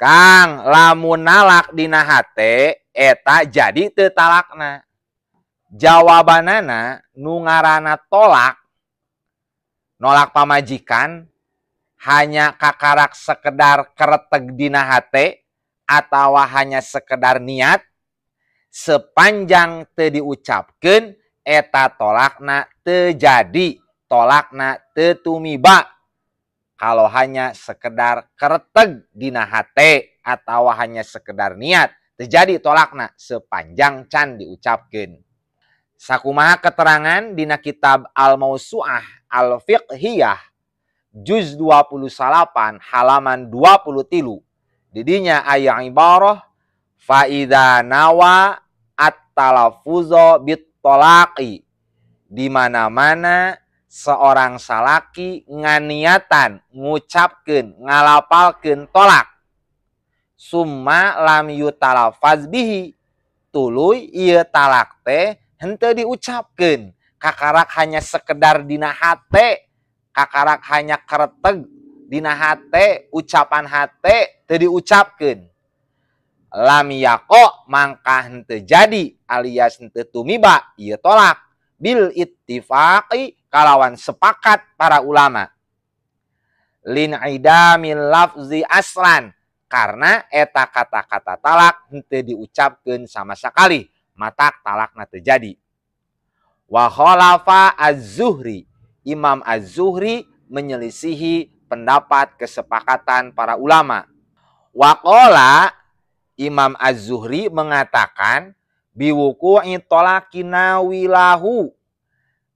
Kang, lamun nalak dina hate eta jadi teu talakna? Jawabanana, nu ngaranna tolak, nolak pamajikan hanya kakarak sekedar kereteg dina hate atau hanya sekedar niat, sepanjang teu diucapkeun eta tolakna teu jadi, tolakna teu tumiba. Kalau hanya sekedar kereteg dina hate atau hanya sekedar niat, terjadi tolakna sepanjang can diucapkeun. Sakumaha keterangan dina kitab Al-Mausu'ah Al-Fiqhiyah juz 28 halaman 23. Didinya aya ibarah fa idza nawa at-talaffuza bit-talaqi, di mana-mana seorang salaki nganiatan ngucapkeun, ngalapalkeun tolak, summa lam yutalafaz bihi, tuluy ieu talak teh henteu diucapkeun, kakarak hanya sekedar dina hate, kakarak hanya kereteg dina hate, ucapan hate teu diucapkeun, lam yaqo, mangka henteu jadi alias henteu tumiba ieu tolak, bil ittifaqi, kalawan sepakat para ulama, lin idamil lafzi aslan, karena eta kata-kata talak henteu diucapkeun sama sekali, matak talakna teu jadi. Wa khalafa Az-Zuhri, Imam Az-Zuhri menyelisihi pendapat kesepakatan para ulama. Waqala, Imam Az-Zuhri mengatakan biwuqu'i talaqi nawilahu,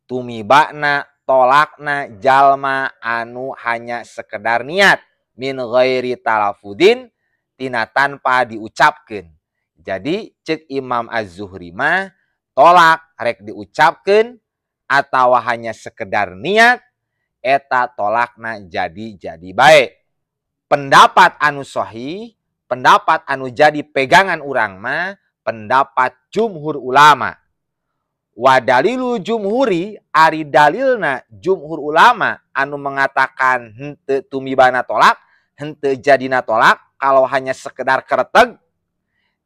tumibakna tolakna jalma anu hanya sekedar niat, min ghairi talafudin, tina tanpa diucapkeun. Jadi cek Imam Az-Zuhri mah tolak rek diucapkeun atau hanya sekedar niat eta tolakna jadi baik. Pendapat anu sahih, pendapat anu jadi pegangan urang mah pendapat jumhur ulama. Wa dalilu jumhuri, ari dalilna jumhur ulama anu mengatakan henteu tumibana tolak, henteu jadina tolak kalau hanya sekedar kereteg,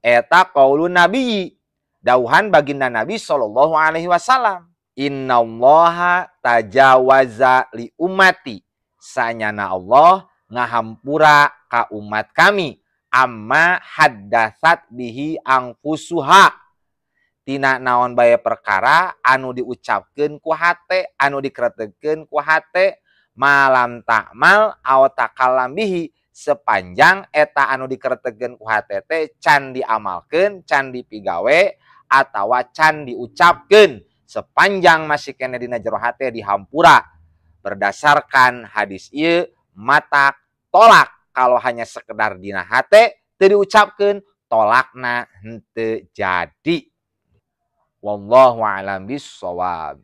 eta qaulun nabi, dauhan baginda Nabi sallallahu alaihi wasallam, innallaha tajawaza li ummati, sanyana Allah ngahampura ka umat kami, amma haddatsat bihi angfusuha, tina naon bae perkara anu diucapkeun ku hate, anu dikretegkeun ku hate, malam ta'mal aw takallam bihi, sepanjang eta anu dikretegkeun ku hate teh can diamalkeun, can dipigawe atawa can diucapkeun, sepanjang masih kene dina jero hate dihampura. Berdasarkan hadis ieu, matak tolak kalau hanya sekedar dina hate teu diucapkeun, tolakna henteu jadi. Wallahu a'lam bissawab.